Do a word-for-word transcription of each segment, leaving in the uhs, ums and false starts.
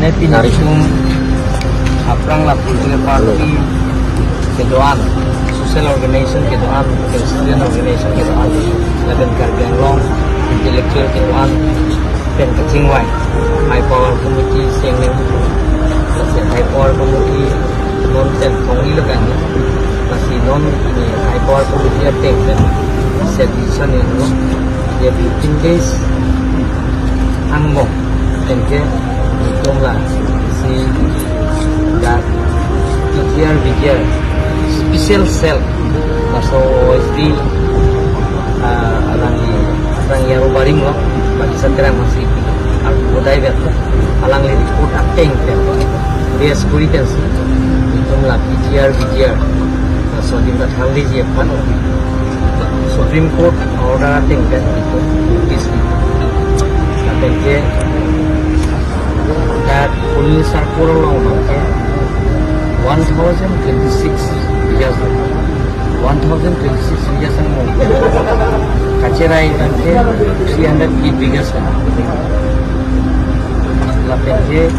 Pini nelitum aphrang lapu le party kedo-an, social organization kedo-an, student organization kedo-an, lapen Karbi Anglong intellectual kedo-an pen kachingvai High Power Committee seng nang, lasi High Power Committee non pen thongni lo kan, lasi non ni High Power Committee ateng pen set decision ni lo, ye fifteen days angbong pen ke nelitum lasi dak P G R, V G R, special cell, laso O S D, ah, alangli, alangli aro barim lo, bagi saterang masih, aku bodai bet, alangli report ateng pen, base kuri pensi, nelitum la P G R, V G R, laso adim ta thangliji aphan, Supreme Court order ateng pen nelitum notice ni. Lapen ke dak Colony Circle along abang ke one thousand twenty-six bighas. One thousand twenty-six bighas angbong kacherai abang ke three hundred eight bighas. Lapen ke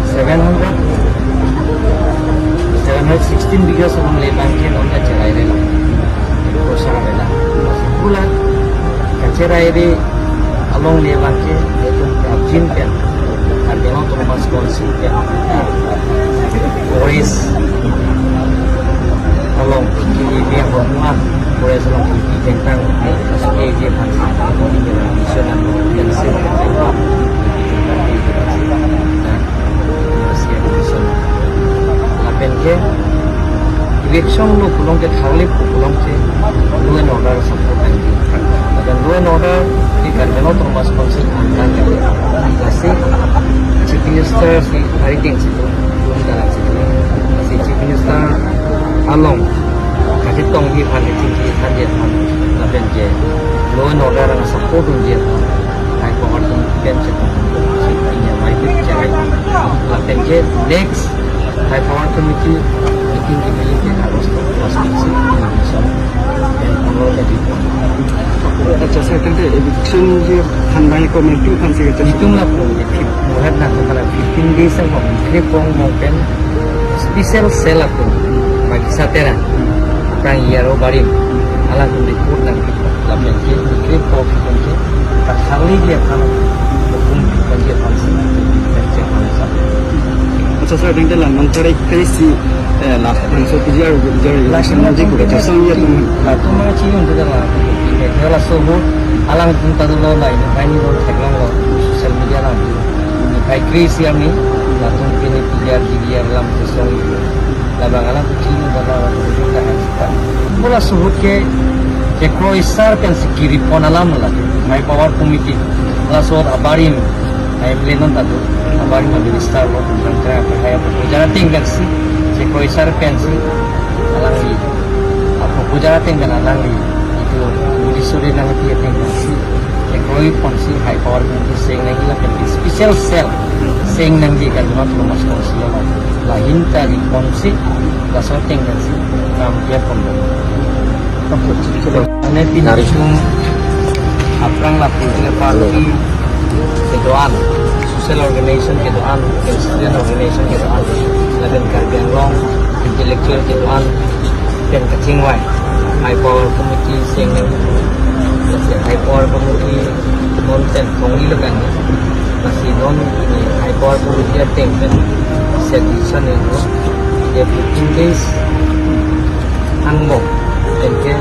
seven hundred, seven hundred sixteen bighas alongle abang ke non kacherai relo. Kosar rela. Pula kacherai re alongle abang ke nelitum prapjin pen, Karbi Anglong Autonomous Council pen, forest along, ini dia hormuan, forest along, ini tentang, kasus ini dia kan, ini dia mission dan, dan, Lapen ke election lo pulote, tharle pulote law and order support nangji. Lapen law and order di Karbi Anglong Autonomous Council angkang ya. Lasi Chief Minister si hari ting si tu, belum dalam si tu. Lasi Chief Minister along kachetongji aphan, kachingki aphan, dia aphan. Lapen ke law and order ang support unji aphan. High Power Committee pen chetong. Ini mai tu cari. Lapen ke next High Power Committee meeting ke meeting ke August first week si, so, dan Honorable Committee. Acha, second day, eviction je handai committee kan si kacang. Nelitum lapu, muhat na, hala fifteen days ang pom, kre pong mong pen, special cell atum, bagi saterang, aphrang aro barim, alangtum report nang, lapen ke, kre pong pen ke, ta tharle dia kan, hukum pen dia kan si, pen cek kan sa. Acha, sir, ding dalam, non tarik three si, eh, last time so P G R, P G R, Last time election so P G R, atum, atum mana chini untuk dalam, dia laso ho, alangtum ta dolo lain, kaini lo theklong lo, social media lang. High Power si ami, latum pini P G R, G D R alam kesong. Labang alam kecil, bang alam kecil, bang alam kecil. Pula suhut ke, ke kroisar pen si kiri pon alam la, High Power Committee. Laso abarim, M L A non ta do, abarim a minister lo, tentang tentang apa, haya proposal tinggal si, ke kroisar pen si, alangli, apa proposal tinggal alangli, itu, Budi Suri nang tinggal si. Ekroi pon si High Power Committee seng nangji lapen special cell seng nangji kan cuma termasuk si lo. Lahin tari pon si, laso ateng kan si, nam dia pon. Ane pini nelitum aphrang lapu le party kedo-an, social organization kedo-an, student organization kedo-an, lapen Karbi Anglong intellectual kedo-an, pen kachingvai High Power Committee seng nang, lasi High Power Committee non pen thongni lo kan, lasi non ni High Power Committee ateng pen set decision ni lo, ye fifteen days angbong pen ke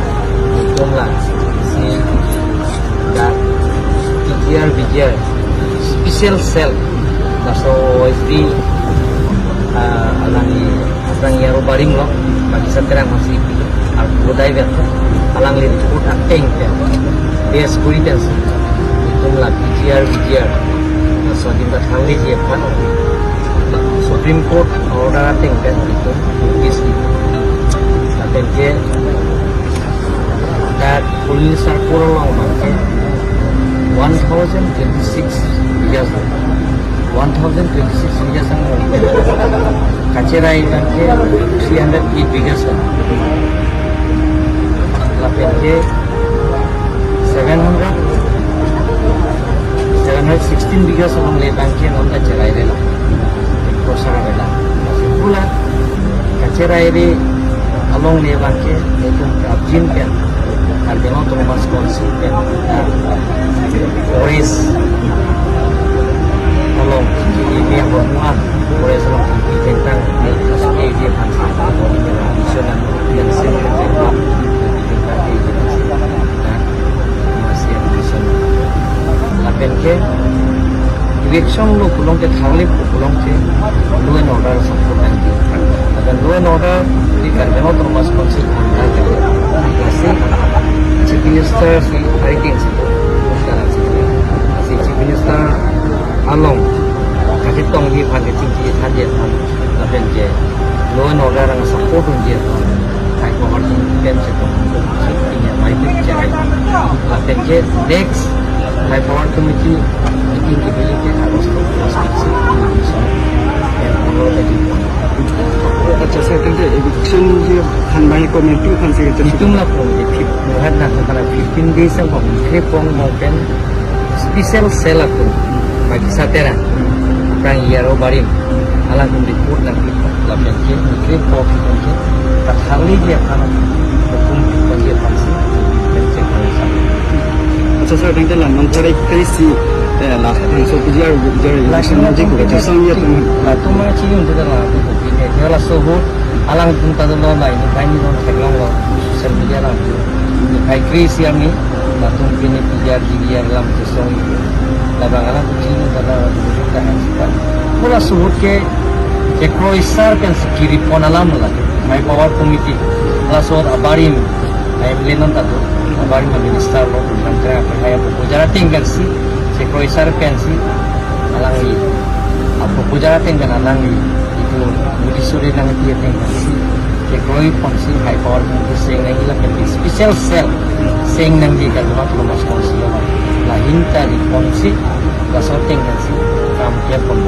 nelitum lasi dak P G R, V G R, special cell, laso O S D, ah, alangli, alangli aro barim lo, bagi saterang masih, aku bodai bet, alangli report ateng pen, base kuri pensi, nelitum la P G R, V G R, laso adim ta thangliji aphan, Supreme Court order ateng pen, nelitum, notice ni, lapen ke, dak Colony Circle along abang ke one thousand twenty-six bighas. One thousand twenty-six bighas ang kacherai abang ke three hundred eight bighas. Lapen ke seven hundred, seven hundred sixteen bighas alongle abang ke non kacherai relo. Rairi along le abang ke, itum ke apjin pen, Karbi Anglong Autonomous Council pen, ah, forest along, ini yang bermuat, forest along, ini tentang, ini kasus ini dia kan, ini mission yang, yang saya kerjakan, ini tentang ini, nah, masih mission. Lapen ke, election lo pulote, tharli pulote, law and order support nangji. Lapen law and order di Karbi Anglong Autonomous Council anta ke, lasi Chief Minister si writing si, lasi Chief Minister along kachetongji aphan, kachingki thanji aphan, lapen ke law and order ang support unji aphan, high power atum pen chetong, ini mai pen cherai. Lapen ke next high power committee meeting kebi ke August first week si, so, ya, kalau tadi. Acha, sir, tadi eviction dia kan banyak committee kan sih, itu. Itum lapu, di fif-, muhat na, karena fifteen days ang pang, kre pong mong pen, special cell atum, bagi satera, orang Yaro Barim, alangtum report nangpi, lapen ke, kre pong ke, patharli dia kan, hukum pon dia kan sih, dan cek kan sih. Acha, sir, tadi lang, nong tarik kre isi, eh, last, so, P G R, P G R, election na jiko, acha, sang ya, tum. Latum mana chiyun tu dalam, tu kopi ni, dia laso ho, alangtum ta dolo, lain, lain ni dolo, theklonglo, social media alam, lain kre isi arni, latum pini P G R, G D R alam, tu song, labang alangtum chiyun, labang alangtum ta, ta, ta. Pura suhut ke, ke kroisar kan si kiri pon alam la, high power committee, laso abarim, M L A non ta do, abarim minister lo, dan kaya apa kaya apa, pujara ting kan si, si kroisar pen si, alangli, apa pujara ting kan alangli, itu, Budi Suri nang dia ting kan si, si kroi pon si, high power pon si, seng nangji lapen special cell, seng nangji kan, cuma kalau mas pon si, lahin ta di pon si, laso ting kan si, kam kia pon.